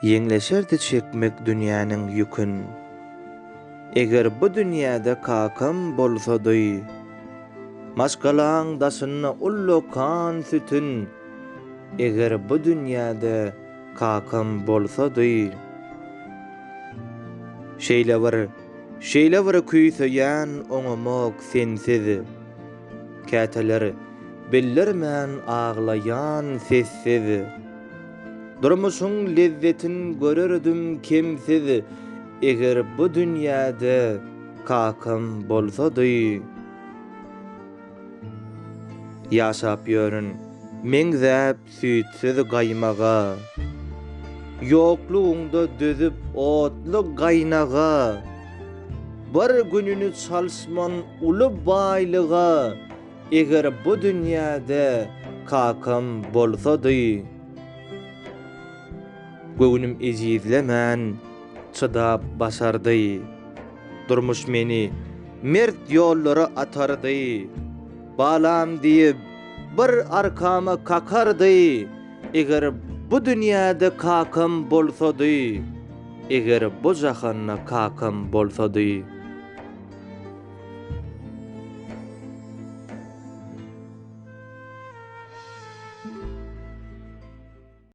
Ýeňleşerdi çekmek dünýäniň ýükün. Eger bu dünýäde kakam bolsady. Maşgalaň daşynda ullakan sütün. Eger bu dünýäde kakam bolsady. Şeýle bir, şeýle bir küýseýän oňamok sensiz. Käteler bildirmän aglaýan sessiz. Durmuşyň lezzetin görerdim kemsiz, Eger bu dünýäde kakam bolsady. Ýaşap ýörün meňzäp süýtsüz gaýmaga, Ýoklugyňda dözüp otly gaýnaga, Bir gününi çalyşman uly baýlyga, Eger bu dünýäde kakam bolsady. Göwnüm ejizlemän çydap başardy. Durmuş meni mert ýollara atardy. Balam diýip bir arkama kakardy. Eger bu dünýäde kakam bolsady. Eger bu jahanda kakam bolsady.